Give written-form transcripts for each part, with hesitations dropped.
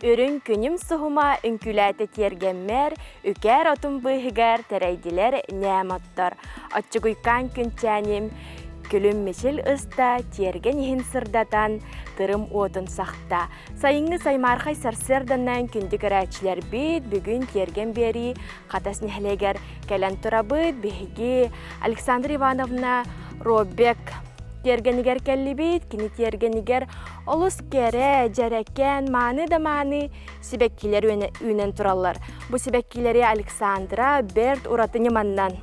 Үрүҥ күнүм суһума үҥкүүлээтэ тиэргэммэр, үкээр отум быыһыгар тэрэйдилэр ньээм оттор. Оччугуйкаан күнчээним күлүм мичил ыста, тиэргэн иһин сырдатан, тырым уотун сахта. Сайыҥҥы саймаархай сарсыарданан күндү көрөөччүлэрбит бүгүн тиэргэн биэрии Хатас нэһилиэгэр кэлэн турабыт. Биһиги Александра Ивановна Роббек тиэргэнигэр кэллибит. Кини тиэргэнигэр олус кэрэ, дьэрэкээн, мааны да мааны сибэккилэр үүнэн тураллар. Бу сибэккилэри Александра бэрт ураты ньыманнан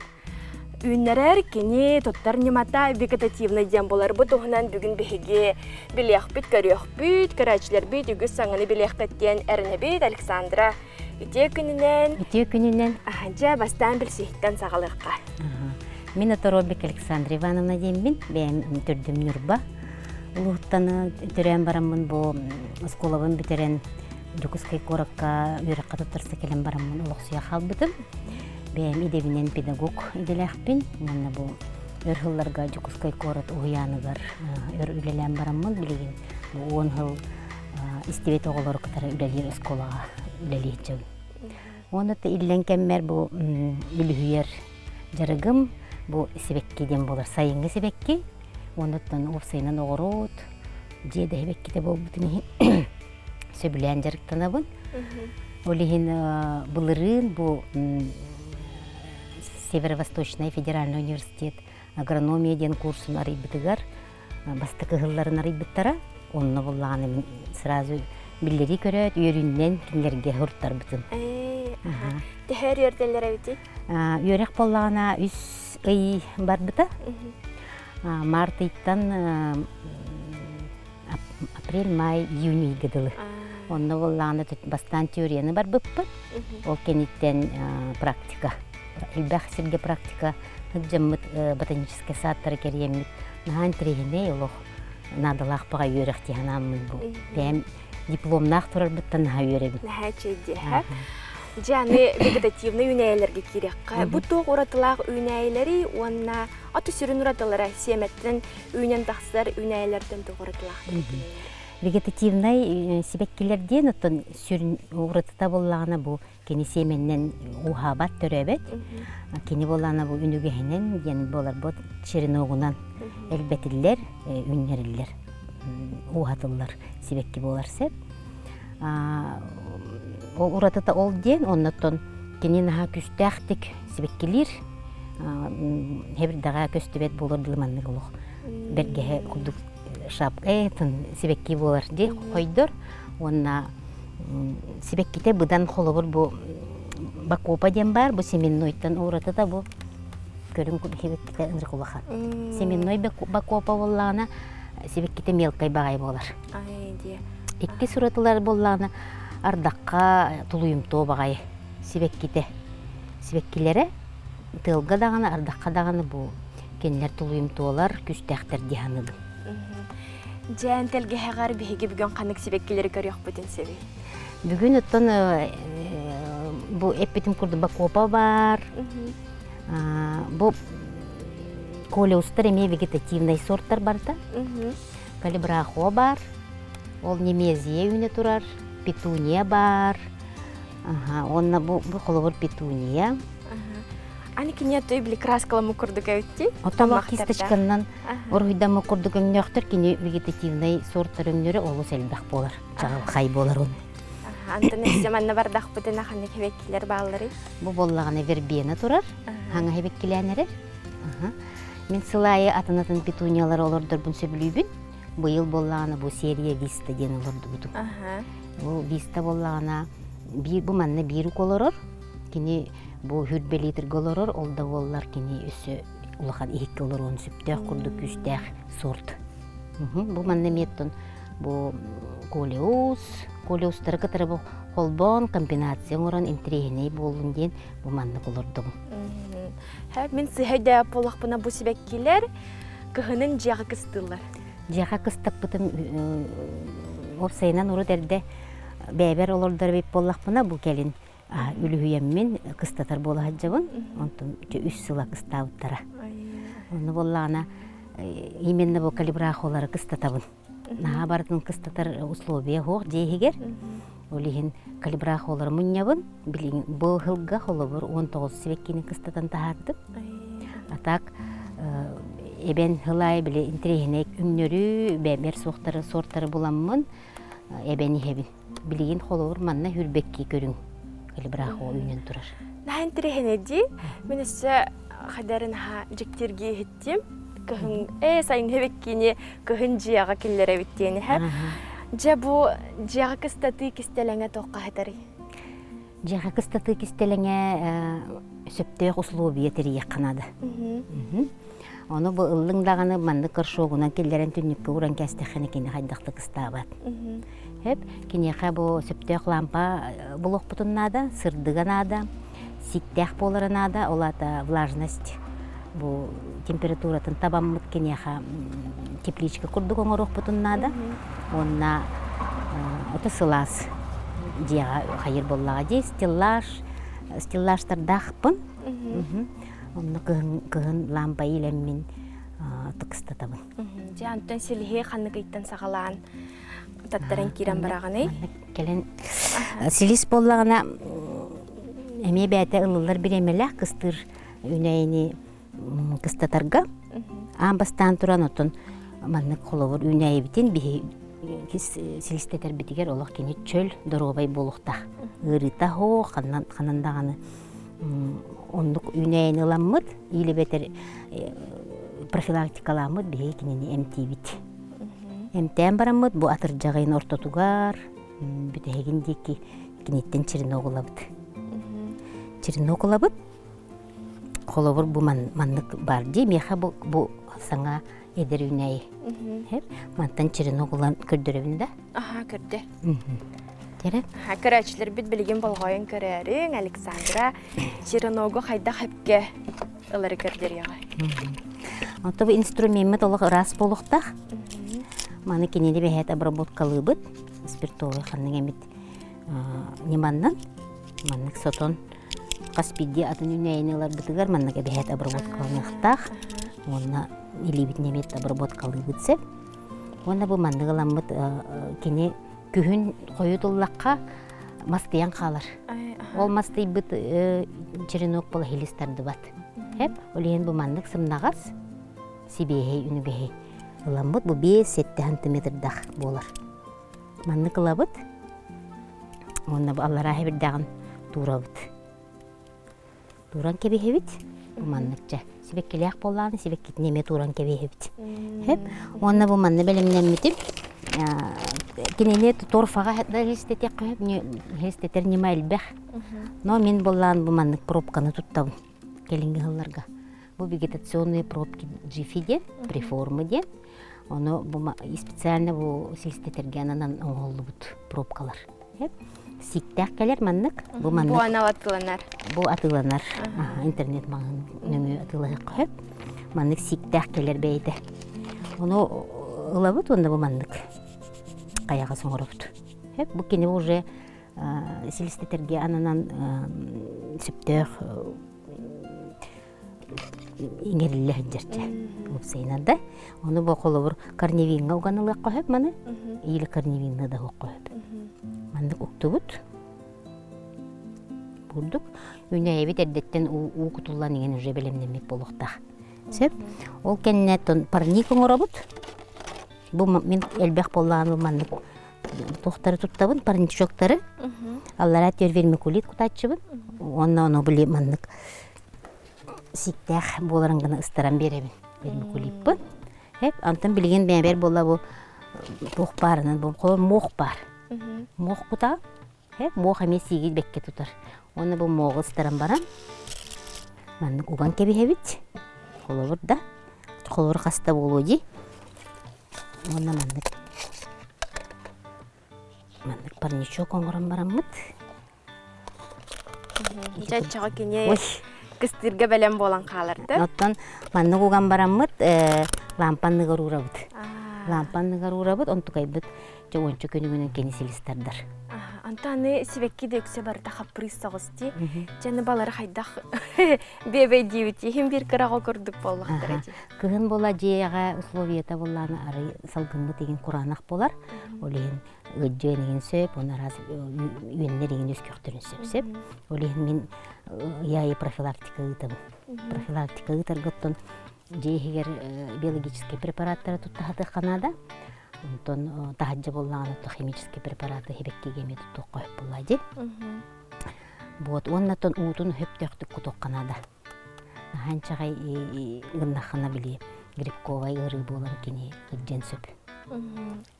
үүннэрэр. Кини туттар ньымата вегетативный диэн буолар. Бу туһунан бүгүн биһиги билиэхпит, көрүөхпүт, көрөөччүлэрбит үгүс саҥаны билиэххит диэн эрэнэбит. Александра, үтүө күнүнэн. Үтүө күнүнэн. Дьэ, бастаан билсиһиттэн саҕалыахха. Мин Оторобик Александра Ивановна диэммин, бэйэм төрдүм Ньурба улууһуттан төрөөн бараммын бу оскуолабын бүтэрэн Дьокуускай куоракка үөрэххэ туттарса кэлэн бараммын олохсуйа хаалбытым. Бэйэм идэбинэн педагог идэлээхпин уонна бу өр сылларга Дьокуускай куорат уһуйааныгар өр үлэлээн бараммын билигин бу 10 сыл истибэт оҕолору кытары үлэлиир оскуолаҕа үлэлии сылдьабын. Уонна иллэҥ кэммэр бу үлүһүйэр дьарыгым бу сибэкки диэн буолар сайыҥҥы сибэкки уонна уопсайынан оҕуруот дьиэ да сибэккитэ буолбутун иһин сөбүлээн дьарыктанабын. Ол иһин былырыын бу Северо-Восточный федеральный университет агрономия диэн курсун арыйбытыгар бастакы ыһылларын арыйбыттара. Онно буллаҕына мин сразу биллэрии көрөөт үөрүүннэн кинилэргэ һуртарбытым. Төһө үөрдэллэр эбитий? Үөрэх буоллаҕына үс ый барбыта. Март ыйтан апрель, май, июнь ыйга дылы. Онно буоллаҕына бастаан теорияны барбыппыт. Ол кэнниттэн практика. Элбэх сиргэ практика сылдьаммыт ботаническай саадтары кэрийэммит наһаа интэриэһинэй олох наадалаах баҕа үөрэх дии санааммын бу. Бэйэм дипломнаах турарбыттан наһаа үөрэбин. Наһаа үчүгэй Дьэ аны вегетативнай үүнээйилэргэ киириэххэ. Бу туох уратылаах үүнээйилэрий уонна аты сүрүн уратылара сиэмэттэн үүнэн тахсар үүнээйилэртэн туох уратылаахтар Вегетативнай сибэккилэр диэн оттон сүрүн уратыта буоллаҕына бу кини сиэмэннэн ууһаабат төрөөбөт. Кини буоллаҕына бу үнүгэһинэн диэн буолар бу череногунан элбэтиллэр, үүннэриллэр, ууһатыллар сибэкки буолар сөп. Ол уратыта ол диэн оннуттан кини наһаа күүстээхтик сибэккилиир хэбирдэҕэ көстүбэт буолар дылы маннык олох бэргэһэ курдук шапка атын сибэкки буолар дии хойдор уонна сибэккитэ быдан холобур бу бакопа диэн баар бу семеннойтан уратыта бу көрүҥ сибэккитэ ынырык улахан семенной бакопа буоллаҕына сибэккитэ мелкай баҕайы буолар иккис уратылар буоллаҕына ардахха тулуйумтуо баҕайы сибэккитэ сибэккилэрэ тыалга даҕаны ардахха даҕаны бу кинилэр тулуйумтуолар күүстээхтэр дии саныыбын Дьээн тэлгэһэҕэр биһиги бүгүн ханнык сибэккилэри көрүөхпүтүн сөбүй? Бүгүн оттон бу эппитим курдук бакопа баар. Бу колеустар эмиэ вегетативнай сорттар барда. Калибрахо баар. Ол немезия үүнэ турар. Петуния баар. Уонна бу, бу холобур петуния. Аны кини той били краскаламы курдук эбитти. Оттон кисточканнан уруһуйдаммыт курдук өҥнөөхтөр кини вегетативнай сорттар өҥнөрө олус элбэх буолар. Чаҕылхай буолар он. Антон өссө манна бардахпытына ханнык хэбэккилэр баалларый? Бу буоллаҕына вербена турар. Хаҥа хэбэккилээн эрэр. Мин сыл аайы атын-атын петуниялары олордорбун сөбүлүүбүн. Быйыл буоллаҕына бу серия Виста диэн олордубутум. Бу Виста буоллаҕына биир бу манна биир ук олорор. Кини бу хүрбэ литргэ олорор, ол да буоллар кини өссө улахан иһиккэ олоруон сөптөөх курдук күүстээх сорт. Бу манна эмиэ бу колеус, колеустары кытары бу холбоон комбинация оҥорон интэриэһинэй буоллун диэн бу маннык олордубум. Мин сыһайда буоллахпына бу сибэккилэр кыһынын дьиэҕэ кыстыыллар. Дьиэҕэ кыстаппытым уопсайынан урут эрдэ бэйэбэр олордор эбит буоллахпына бу кэлин үлүһүйэммин кыстатар буола сылдьабын. Онтон үс сыла кыстаабыттара. Онно буоллаҕына именно бу калибрахолары кыстатабын. Наһаа барытын кыстатар условия суох дьиэ иһигэр. Ол иһин калибрахолары мунньабын. Билигин бу сылга холобур 19 сибэккини кыстатан таһаардым. А так эбэн сыл аайы били интэриэһинэй өҥнөрү, бэйэбэр суохтары, суортары буламмын эбэн иһэбин. Билигин холобур манна хүрбэкки көрүҥ калибрахо үүнэн турар. Наһаа интэриэһинэй дии. Мин өссө хадарын наһаа дьиктиргии иһиттим. Кыһын ээ сайын хэбиккини кыһын дьиэҕэ киллэрэбит диэн иһэр. Дьэ бу дьиэҕэ кыстатыы кистэлэҥэ туохха сытарый? Дьиэҕэ кыстатыы кистэлэҥэ сөптөөх условия тэрийиэххэ наада. Ону бу ыллыҥ даҕаны маннык горшогунан киллэрэн түннүккэ ууран кээстэххинэ кини хайдах да кыстаабат. Хөп, киниэхэ бу сөптөөх лампа булуохпутун наада, сырдыга наада, сииктээх буолара наада, ол аата влажность бу температуратын табаммыт киниэхэ тепличка курдук оҥоруохпутун наада. Уонна ото сылаас дьиэҕэ хайыр буоллаҕа дии стеллаж стеллажтардаахпын. Онно кыһын кыһын лампа иилэммин тыкстатабын. Дьэ онтон силиһи ханнык ыйтан саҕалаан таттаран киирэн бараҕыный? Кэлэн силис буоллаҕына эмиэ бэйэтэ ылыллар бириэмэлээх кыстыыр үүнээйини кыстатарга аан бастаан туран оттон маннык холобур үүнээйибитин биһи силистэтэрбитигэр олох кини чөл доруобай буолуохтаах ыарыыта суох ханан ханан даҕаны оннук үүнээйини ыламмыт или эбэтэр профилактикалааммыт биһиги кинини эмтиибит эмтээн бараммыт бу атырдьаҕын ортотугар бүтэһигин диэки киниттэн черенок ылабыт черенок ылабыт холобур бу маннык бар дии миэхэ бу, бу саҥа эдэр үүнээйи мантан черенок ылан көрдөрөбүн да аха көрдө Терен көрөөччүлэрбит билигин болҕойон көрөөрүҥ Александра череногу хайдах эпке ылары көрдөрүөҕэ Ото бу инструмеммит олох ыраас буолуохтаах. Маны кинини бэһээт обработкалыыбыт. Спиртовый ханнык эмит ньыманнан маннык сотон хас биирдии атын үүнээйини ыларбытыгар маннык эбэһээт обработкаланыахтаах уонна илиибитин эмиэ обработкалыыбыт сөп. Уонна бу маннык ыламмыт кини күһүн хойут ыллахха мастыйан хаалар. Ол мастыйбыт черенок буола хилис тардыбат. Хэп, ол иһин бу маннык сымнаҕас сибиэһэй үнүгэһи ыламмыт бу 5-7 сантиметрдаах буолар. Маннык ылабыт уонна бу аллараа хэбирдэҕин туурабыт. Тууран кэбиһэбит. Бу манныкча сибэккилээх буоллаҕына сибэккитин эмиэ тууран кэбиһэбит. Хэп. Уонна бу манна бэлэмнэммитим кинини торфаҕа да иһистэтиэххэ сөп, иһистэтэр ньыма элбэх. Но мин буоллаан бу маннык пробканы туттабын кэлиҥҥи сылларга. Бу вегетационные пробки Джифи диэн, преформы диэн. Ону бу специально бу силистэтэргэ ананан оҥоһуллубут пробкалар. Сииктээх кэлэр маннык. Бу маннык. Бу анал атыыланар. Бу атыыланар. Интернет маҕаһыын нөҥүө атыылаһыахха сөп. Маннык сииктээх кэлэр бэйэтэ. Ону ылабыт уонна бу маннык хайаҕас оҥоробут. Бу кини уже силистэтэргэ ананан сөптөөх иҥэриллэ сылдьар чэ уопсайынан да ону бу холобур корневиҥҥа уган ылыахха сөп маны или корневинна да уохха сөп маннык уктубут бурдук үүнээйибит эрдэттэн уу кутуллан иҥэн уже бэлэмнэммит буолуохтаах сөп ол кэннэ парник оҥоробут бу мин элбэх буоллаҕына маннык туохтары туттабын парничоктары аллараа түөр вермикулит кутааччыбын уонна ону били маннык сииктээх буоларын гына ыстаран биэрэбин вермикулиппын эп антон билигин бэйэбэр буолла бу туох баарынан бу муох баар муох кутаа эп муох эмиэ сиигит бэккэ тутар уонна бу муоҕу ыстаран баран маннык уган кэбиһэбит холобур да холобур хаста буолуо дии Уонна маннык маннык парничок оҥорон бараммыт. Дьэ оччоҕо кини кыстыырга бэлэм буолан хаалар да? Оттон маннык уган бараммыт лампа анныгар уурабыт. Лампа анныгар уурабыт, онтукайбыт дьэ уонча күнүгүнэн кини силис тардар. Антон сибэкки да үксэ барыта хаппырыыс соҕус дии. Дьэни балары хайдах биэбэйдиибит иһин биир кыраҕа курдук буоллахтара дии. Кыһын буола дьиэҕэ условията буоллаана арый салгыммыт игин кураанах буолар. Ол иһин ыддьыан игин сөп, он араас үөннэр игин үскөхтөрүн сөп сөп. Ол иһин мин яйы профилактика ыытабын. Профилактика ыытаргыттан дьиэ иһигэр биологическай препараттары туттаһатыахха наада. Онтон таһырдьа буоллаҕына то химический препараты хибэккигэ эмиэ туттуохха сөп буолла дии. Вот уоннаттан уутун хөптөөхтүк кутуохха наада. Наһаа инчэҕэй гыннаххына били грибковай ыарыы буолан кини ыддьан сөп.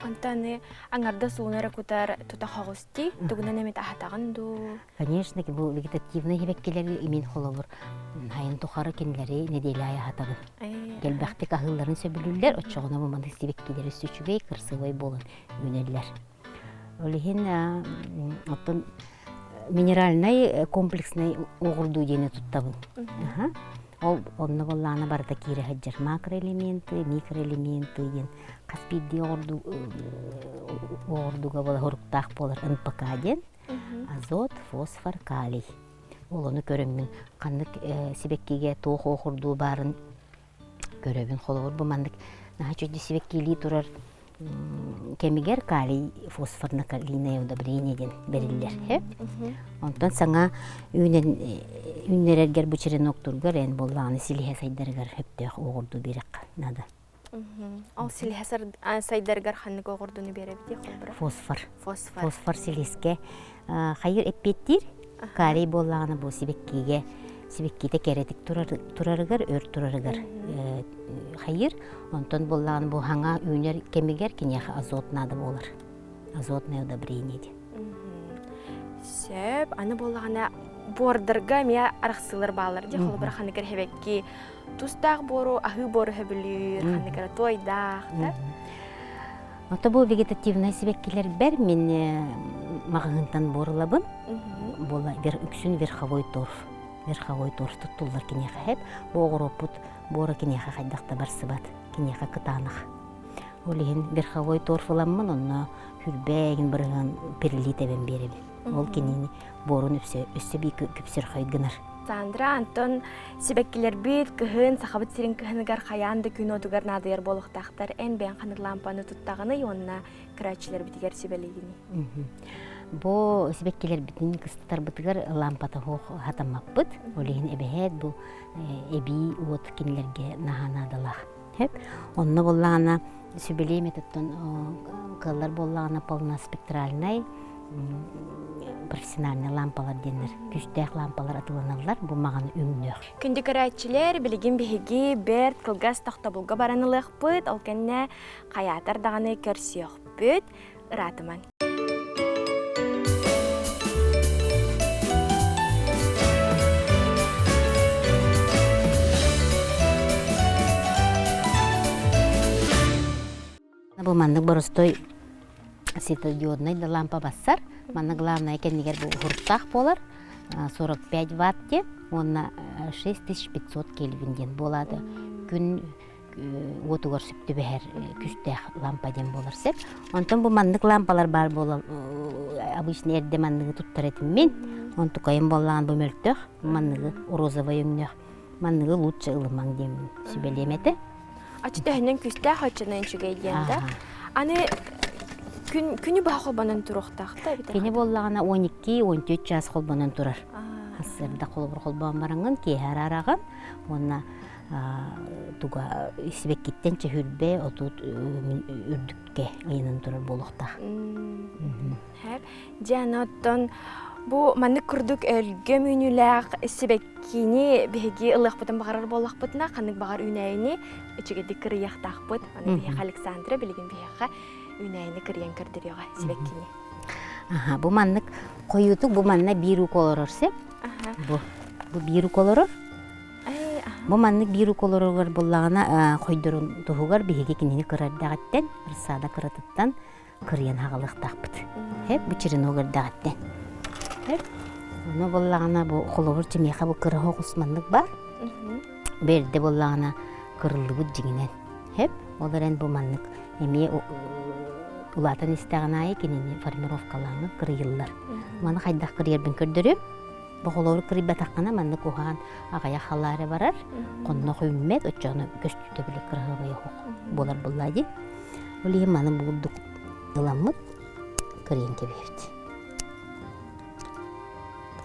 Онтон аҥарда сууну эрэ кутар тута хоҕус дии, тугунан эмит аһатаҕын дуу? Конечно, бу вегетативнай хибэккилэри имин холобур хайын тухары кинилэри нэдиэлэ аайы аһатабын. Элбэхтик аһыылларын сөбүлүүллэр, оччоҕуна бу маннык сибэккилэр өссө үчүгэй, кырсыабай буолан үүнэллэр. Ол иһин оттон минеральнай комплекснай уоҕурдуу диэни туттабын. Ол онно буоллаҕына барыта киирэ сылдьар макроэлементы, микроэлементы диэн хас биирдии оҕурдуга буола хоруктаах буолар НПК диэн. Азот, фосфор, калий. Ол ону көрөммүн ханнык сибэккигэ туох оохурдуу баарын көрөбүн. Холобур, бу маннык наһаа үчүгэй сибэккилии турар кэмигэр калий фосфорно-калийное удобрение диэн бэриллэр. Онтон саҥа үүнэн үүннэрэргэр бу череноктургар эн буоллаҕына силиһэ сайдарыгар сөптөөх уоҕурдуу биэрэххэ наада. Ол силиһэ сайдарыгар ханнык оҕурдуну биэрэбитий холбура? Фосфор. Фосфор. Фосфор силискэ хайыр эппиэттиир. Калий буоллаҕына бу сибэккигэ сибэккитэ кэрэтик турарыгар, өр турарыгар хайыр. Онтон буоллаҕына бу хаҥа үүнэр кэмигэр киниэхэ азот наада буолар. Азотное удобрение диэн. Сөп. Аны буоллаҕына буордарга эмиэ арахсыылар бааллар дии. Холобура ханнык эрэ хэбэкки тустаах буору, аһыы буору сөбүлүүр, ханнык эрэ туойдаах да. Ото бу вегетативнай сибэккилэрбэр мин маҕаһыынтан буор ылабын. Буола үксүн верховой торф. Верховой торф туттуллар киниэхэ хэп. Бу оҕуруоппут буора киниэхэ хайдах да барсыбат. Киниэхэ кытаанах. Ол иһин верховой торф ыламмын, онно хүрбээгин бырыһыан перелит эбэн биэрэбин. Ол кинини буорун өссө өссө бии күпсөрхөй гынар. Сандра, Антон, сибэккилэрбит кыһын Сахабыт сирин кыһыныгар хайаан да күн уотугар наадыйар буолуохтаахтар. Эн бэйэҥ ханнык лаампаны туттаҕыный уонна көрөөччүлэрбитигэр сүбэлиигиний? Бу сибэккилэрбитин кыстатарбытыгар лампата суох хатаммаппыт. Ол иһин эбэһээт бу эбии уот кинилэргэ наһаа наадалаах. Онно буоллаҕына сүбэлиэм этиттэн кыаллар буоллаҕына полноспектральнай профессиональнай лампалар диэннэр күүстээх лампалар атыыланаллар бу маҕан өҥнөөх. Күндү көрөөччүлэр, билигин биһиги бэрт кылгас тохтобулга баран ылыахпыт, ол кэннэ хайаатар даҕаны көрсүөхпүт. Ыраатымаҥ. Бу маннык боростой светодиоднай да лампа бассар. Манна главное кэннигэр бу уһуруктаах буолар. 45 ватт диэн уонна 6500 кельвин диэн буолаады. Күн уотугар сөп түбэһэр күстээх лампа диэн буолар сөп. Онтон бу маннык лампалар баар буолан обычно эрдэ манныгы туттар этим мин. Онтукайым буоллаҕын бу мөлтөх, манныгы розовай өҥнөөх. Манныгы лучше ылымаҥ диэммин сүбэлиэм этэ. Аччы төһөнөн күстээх оччонон үчүгэй диэн да. Аны күн күнү быһа холбонон туруохтаах да эбитэ. Кини буоллаҕына 12-14 чаас холбонон турар. Сарсыарда холобур холбоон бараҥын, киэһэ араараҕын уонна туга сибэккиттэн чөһүрбэ отут үрдүккэ ыйанан турар буолуохтаах. Дьэ, аны оттон бу маннык курдук өлгөм үүнүүлээх сибэккини биһиги ылыахпытын баҕарар буоллахпытына, ханнык баҕар үүнээйини үчүгэйдик кырыйыахтаахпыт. Аны биһиэхэ Александра билигин биһиэхэ үүнээйини кырыйан көрдөрүөҕэ сибэккини. Аха, бу маннык хойуутук бу манна биир ук олорор сеп. Бу бу биир ук олорор. Бу маннык биир ук олороругар буллаҕына хойдорун туһугар биһиги кинини кыра эрдэҕиттэн, рассада кыратыттан кырыйан хаҕалыахтаахпыт. Хэп бу черенок эрдэҕиттэн. Хэп. Ону буллаҕына бу холобур чимиэхэ бу кыра оҕус маннык бар. Бэрдэ буллаҕына кырыллыбыт дьиҥинэн. Хэп. Ол эрэн бу маннык эмиэ. Улаатан истэҕин аайы кинини формировкалааҥҥын кырыйыллар. Маны хайдах кырыйарбын көрдөрүм. Боҕолору кырыйбатаххына маннык уһаан аҕыйах халаары барар, хоннох үүммэт, оччоҕуна көстүүтэ били кыраһыабай оһох буолар буоллаа дии. Ол иһин маны бурдук ыламмыт кырыйан кэбиһэбит.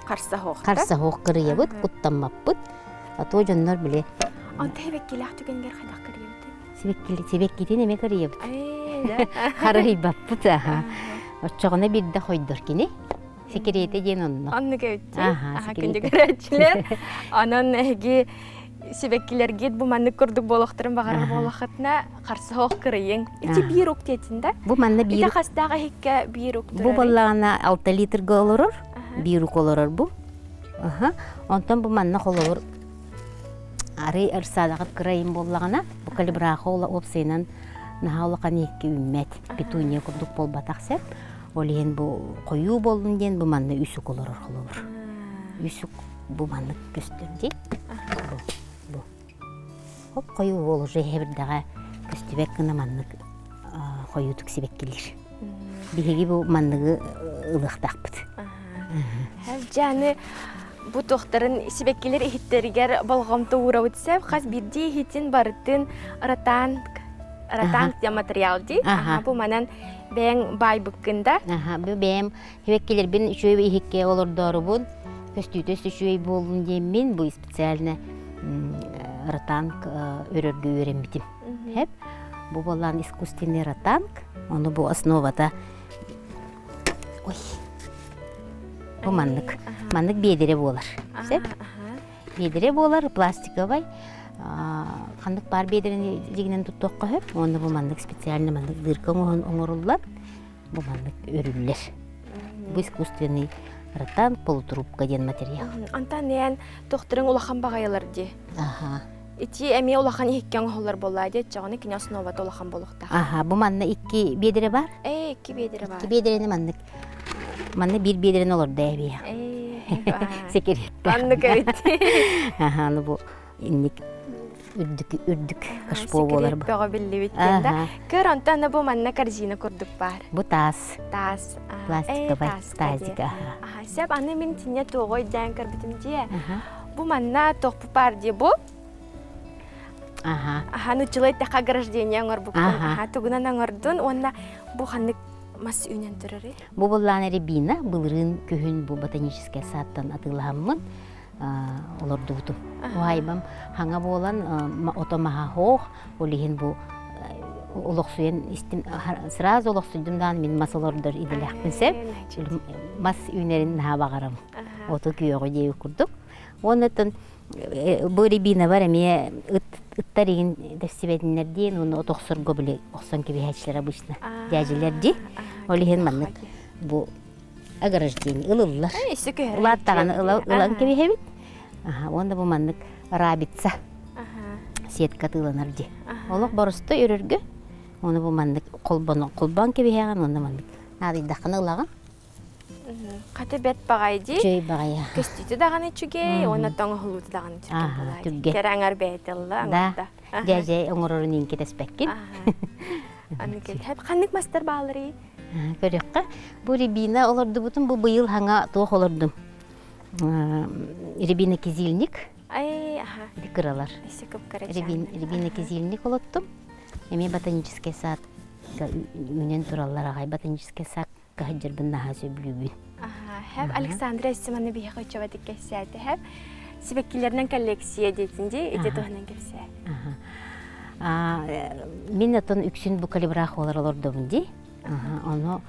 Харса оһох. Харса оһох кырыйабыт, куттаммаппыт. А то дьоннор били Онто сибэккилээх түгэнгэр хайдах кырыйабыт? Сибэккитин эмэ кырыйабыт. Харыйбаппыт аха. Оччоҕуна бирдэ хойдор кини. Секретэ диэн онно. Оннук эбит. Аха, күндү көрөөччүлэр. Онон эһиги сибэккилэргит бу маннык курдук буолуохтарын баҕарар буоллаххытына харсыһоох кырыйыҥ. Ити биир ук диэтин да? Бу манна биир Ити хастаах иһиккэ биир ук Бу боллаҕына 6 литрга олорор, биир ук олорор бу. Аха. Онтон бу манна холобур арый ырсаадаҕыт кырайын буоллаҕына, бу калибраха уопсайынан наһаа улахан иһиккэ үүммэт. Петуния курдук буолбатах сеп. Ол иһин бу хойуу буоллун диэн бу манна үс ук олорор холобур. Үс ук бу маннык көстөр дии. Бу, бу. Хоп хойуу буол уже иһэбирдэҕэ көстүбэт гына маннык хойуутук сибэккилиир. Биһиги бу манныгы ылыахтаахпыт. Дьэ бу туохтарын сибэккилэр иһиттэригэр болҕомто уурабыт сеп хас биирдии иһитин барытын ротанг ротанг диэн материал дии. Бу манан бэйэҥ баайбыккын да? Аха, бу бэйэм сибэккилэрбин үчүгэй иһиккэ олордоорубун, көстүүтэ үчүгэй буоллун диэммин бу специально ротанг өрөргө үөрэммитим. Хэп. Бу буоллаан искусственный ротанг, ону бу основата Ой. Бу маннык. Маннык биэдэрэ буолар. Сөп? Биэдэрэ буолар, пластиковай. Ханнык баар биэдэрэни дьигинэн туттуохха сөп. Уонна бу маннык специально маннык дырка оҥоһун оҥоруллар. Бу маннык өрүллэр. Бу искусственный ротан полутрубка диэн материал. Антон эн тохторуҥ улахан баҕайылар дии. Аха. Ити эмиэ улахан иһиккэ оҥоһуллар буоллаа дии, чаҕыны кини основата улахан буолуохтаах. Аха, бу манна икки биэдэрэ бар. Ээ, икки биэдэрэ бар. Икки биэдэрэни маннык Манна биир биэдэрин олордо эбиэ. Секретте. Аннык эбит. Аха, аны бу инник үрдүк үрдүк кашпо буолар бу. Бөҕө биллибит диэн да. Көр онтон бу манна корзина курдук бар. Бу таас. Таас. Пластиковай тазик. Аха, сеп аны мин тинне туоҕой дээн көрбүтүм дии. Бу манна тохпу бар дии бу. Аха. Аха, нуччалай тэха ограждение оҥорбуккун. Аха, тугунан оҥордун уонна бу ханнык мас үүнэн турарый? Бу былаан рябина былырыын күһүн бу ботаническай саадтан атыылаһаммын олордубутум. Уһайбам хаҥа буолан ото маһа хоох, ол иһин бу олохсуйан истим сразу олохсуйдум даҕаны мин мас олордор идэлээхпин сөп. Мас үүнэрин наһаа баҕарам. Оту күөҕү диэбит курдук. Уонна бу рябинабар эмиэ ыт ыттар игин тэпсибэтиннэр диэн уонна от охсорго били охсон кэбиһээччилэр обычно дьээдьилэр дии. Ол иһин маннык бу ограждение ылыллар. Улааттаҕына ылан кэбиһэбит. Уонна бу маннык рабица сетка тыыланар дии. Олох боростой өрөргө ону бу маннык холбоон холбоон кэбиһэҕин уонна маннык наадыйдаххына ылаҕын. Хата бэрт баҕайы дии. Үчүгэй баҕайы. Көстүүтэ даҕаны үчүгэй, уонна тоҥоһулуута даҕаны үчүгэй буолаа дии. Кэрэ аҥар бэйэтэ ылла, Да, дьээдьэ оҥорорун иҥкитэспэккин. Аны ханнык мастар баалларый? Көрүөххэ. Бу рябина олордубутум, бу быйыл хаҥа туох олордум. Рябина кизильник. Ай, аха. Кыралар. Рябина кизильник олоттум. Эмиэ ботанический сад үүнэн тураллар аҕай ботанический сад кыһадьырбын наһаа сөбүлүүбүн. Хэп Александра Исиманы биһиэхэ учебатык кэпсээтэ хэп сибэккилэринэн коллекция диэтин дии ити туһунан кэпсээ. Мин отон үксүн бу калибрах олар олордобун дии. Ону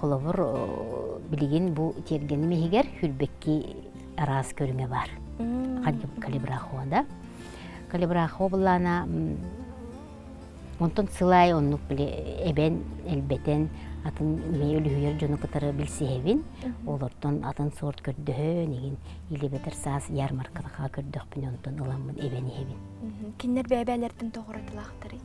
холобур билигин бу тиэргэним иһигэр хүрбэкки араас көрүҥэ бар. Калибрахо да. Калибрахо буллаана Онтон сыл аайы оннук били эбэн, элбэтэн, атын эмиэ үлүһүйэр дьону кытары билсиһэбин. Олортон атын сорт көрдөһөн, игин илибэтэр саас ярмаркаға көрдөхпүн, онтон ыламмын эбэн иһэбин. Кинилэр бэйэ-бэйэлэриттэн тоҕо уратылаахтарый?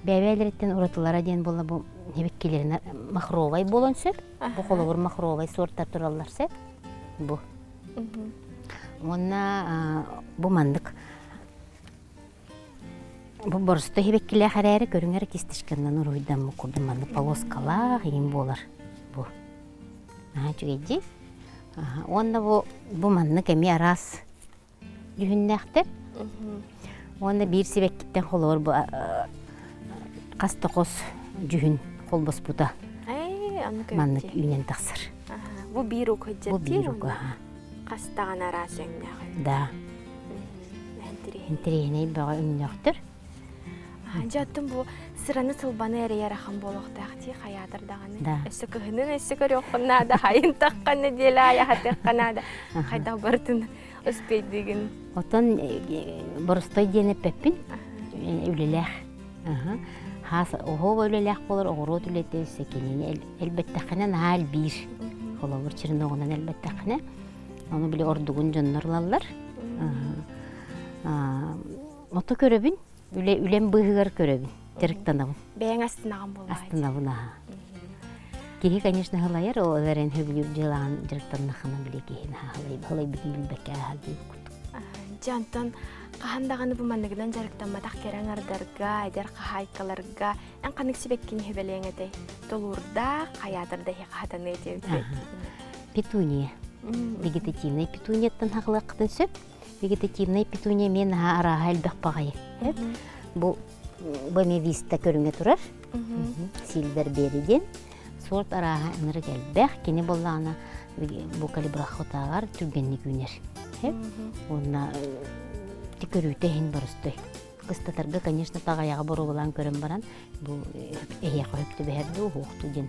Бэйэ-бэйэлэриттэн уратылара диэн буолла бу эбиккилэрин махровай буолан сөп. Бу холобур махровай сорттар тураллар сөп. Бу. Уонна бу маннык. Бу боростой сибэккилээх эрээри көрүҥэр кисточканан уруһуйдаммыт курдук маннык полоскалаах иҥин буолар бу. Наһаа үчүгэй дии. Уонна бу бу маннык эмиэ араас дьүһүннээхтэр. Уонна биир сибэккиттэн холобур бу хас да хос дьүһүн холбоспута маннык үүнэн тахсар. Бу биир ук Бу биир ук Хас даҕаны араас өҥнөөх. Да. Интэриэһинэй бөҕө өҥнөөхтөр. Дьэ, оттон бу сыраны сылбаны эрэйэр ахан буолуохтаах дии хайаатар даҕаны. Өссө кыһынын өссө көрүөххүн наада, хайын таххан нэдиэлэ аайы аһатыахха наада. Хайдах барытын успейдыгын. Оттон боростой диэн эппэппин. Үлэлээх. Хаас оһуоба үлэлээх буолар оҕуруот үлэтэ өссө кинини элбэттэххинэ наһаа элбиир. Холобур черноҕунан элбэттэххинэ ону били ордугун дьоннор ылаллар. Ото көрөбүн, үлэ үлэм быыһыгар көрөбүн, дьарыктанабын. Бэйэҥ астынаҕын буоллаҕа. Астынабын аһа. Киһи, конечно, һылайар, ол эрэн сөбүлүүр дьыалаҕын дьарыктаннаххына били киһи наһаа һылайбытын билбэккэ ааһар диир курдук. Дьэ, онтон хаһан даҕаны бу манныгынан дьарыктамматах кэрэ аҥардарга, эдэр хаһаайкаларга эн ханнык сибэккини сүбэлиэҥ этэй? Тулуурдаах, хайаатар да эһиэхэ хатаныа диэбит. Петуния. Вегетативнай петунияттан хаҕылыаххытын сөп. Вегетативнай петуния эмиэ наһаа арааһа элбэх баҕайы. Бу бу эмиэ виста көрүҥэ турар. Сильвер бери диэн. Сорт арааһа ынырык элбэх. Кини буоллаҕына бу калибрахотааҕар түргэнник үүнэр. Уонна көрүүтэ иһин боростой. Кыстатарга, конечно, таҕайаҕа боруобалаан көрөн баран, бу эһиэхэ хөп түбэһэр дуу, уһуохтуу диэн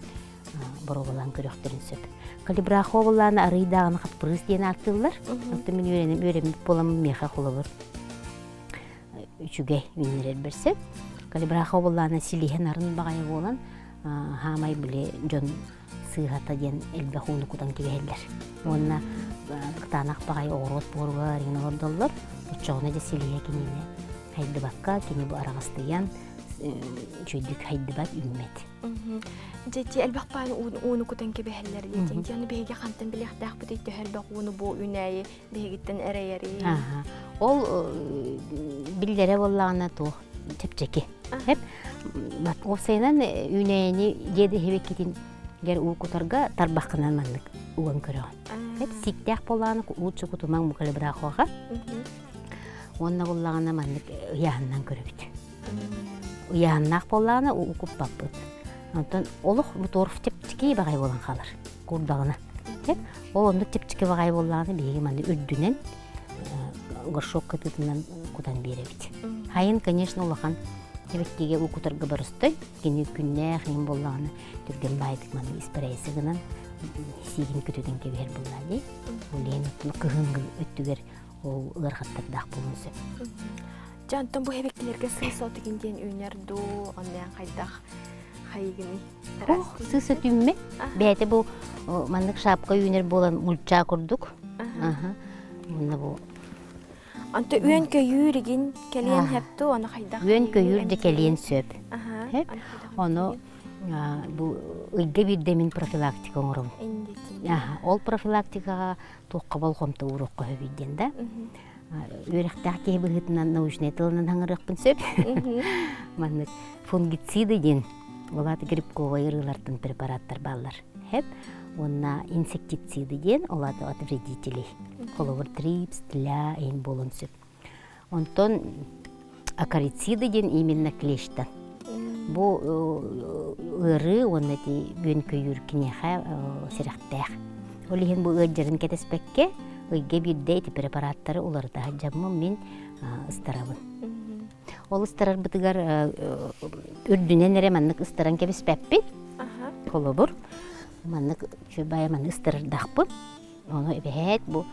боруобалаан көрүөхтэрин сөп. Калибрахо буоллааны арыйдааҕын хаппырыыс диэн ааттыыллар. Оттон мин үөрэним үөрэммит буоламмын миэхэ холобур үчүгэй үүннэрэр сөп. Калибрахо буоллааны силиһэн арын баҕайы буолан хаамай били дьон сыыһата диэн элбэх ууну кутан кэбиһэллэр. Уонна кытаанах баҕайы оҕуруот буоругар иҥин олордоллор. Оччоҕуна дьэ силиһэ кинини хайдыбакка, кини бу араҕастыйан үчүгэйдик хайдыбат, үүммэт. Дьэ, ити элбэх баайын ууну кутан кэбиһэллэр диэтиҥ. Аны биһиги хантан билиэхтээхпитий төһө элбэх ууну бу үүнээйи биһигиттэн эрэйэрий? Ол биллэрэ буоллаҕына туох чэпчэки. Эп уопсайынан үүнээйини дьиэ дэһибиккитин гэр уу кутарга тарбаххынан маннык уган көрөҕүн. Эп сииктээх буоллаҕына лучше кутумаҥ мукалибрахоҕа. Уонна буоллаҕына маннык ыйааһынынан көрөбүт. Ыйааһыннаах буоллаҕына уу куппаппыт. Онтон олох бу торф чэпчэки баҕайы буолан хаалар курдаҕына. Ол оннук чэпчэки баҕайы буоллаҕына биһиги манны үрдүнэн горшок кытыытынан кутан биэрэбит. Хайын, конечно, улахан эбэттигэ уу кутарга барыстой. Кини күннээх иһин буоллаҕына түргэн баайдык маны испэрэйси гынан сиигин көтүтэн кэбиһэр буоллаа дии. Ол иһин кыһыҥҥы өттүгэр ол ыарахаттардаах буолуон сөп. Дьэ, онтон бу эбэккилэргэ сыыс от игин диэн үүнэр дуу, оннуйан хайдах хайыгыный? Ох, сыыс от үүммэт. Бэйэтэ бу маннык шапка үүнэр буолан мульча курдук. Аха. Уонна бу Онто үөн-көйүүр игин кэлиэн сөп дуу, ону хайдах Үөн-көйүүр да кэлиэн сөп. Ону бу ыйга биирдэ мин профилактика оҥоробун. Ол профилактикаҕа туохха болҕомто ууруохха сөбүй диэн да. Үөрэхтээх киһи быһыытынан научнай тылынан хаҥырыахпын сөп. Маннык фунгициды диэн ол аата грибковай ырыылартан препараттар бааллар. Хэп уонна инсектициды диэн ол аата от вредителей. Холобур трипс, тля иһин буолуон сөп. Онтон акарициды диэн именно клещтан. Бу ыарыы уонна ити үөн-көйүүр киниэхэ сирэхтээх. Ол иһин бу ыалдьарын кэтэспэккэ, ыйга биирдэ ити препараттары уларыта сылдьаммын мин ыстарабын. Ол ыстарарбытыгар үрдүнэн эрэ маннык ыстаран кэбиспэппин. Холобур, маннык үчүгэй маннык ыстарардахпын. Ону эбэһээт бу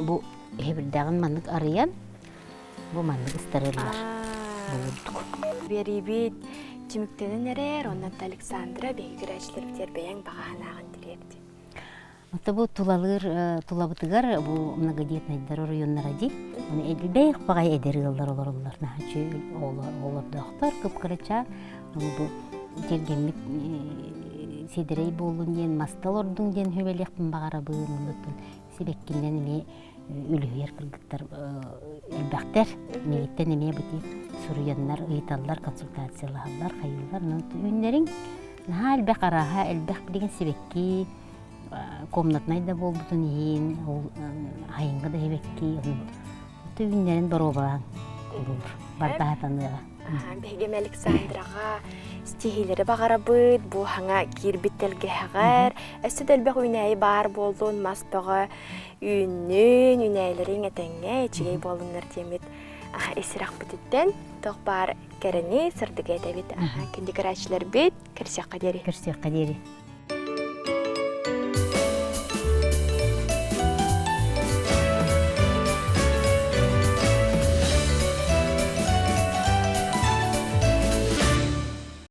бу эһэбирдэҕин маннык арыйан бу маннык ыстарыллар. Бу курдук. Биэриибит түмүктэнэн эрэр, оннуттан Александра биһиги көрөөччүлэрбитигэр бэйэҥ баҕа санааҕын тириэрдин. Ото бу тулалыыр тулабытыгар бу многодетнайдар оройуоннара дии. Оны элбэх баҕай эдэр ыаллар олороллор. Наһаа оҕолордоохтор, кып-кырачаан. Аны бу тиэргэммит сиэдэрэй буоллун диэн маста олордуҥ диэн сүбэлиэхпин баҕарабын. Оннуттан сибэккинэн эмиэ Үлүһүйэр кыргыттар элбэхтэр. Миигиттэн эмиэ бити суруйаннар, ыйыталлар, консультациялаһаллар, хайыыллар. Үүннэриҥ наһаа элбэх арааһа, элбэх билигин сибэкки, комнатнай да буолбутун иһин, ол айыҥҥа да сибэкки, үүннэрин боруобалаан булуур, бардаһатаныаҕа. Биһиги Александраҕа стихилэри баҕарабыт, бу хаҥа киирбит тэлгэһэҕэр, өссө да элбэх үүнээйи баар буоллун, мас бөҕө үүннүн, үүнээйилэриҥ этэҥҥэ үчүгэй буоллуннар диэммит исирэхпититтэн туох баар кэрэни, сырдыгы этэбит. Күндү көрөөччүлэрбит, көрсүөххэ диэри. Көрсүөххэ диэри.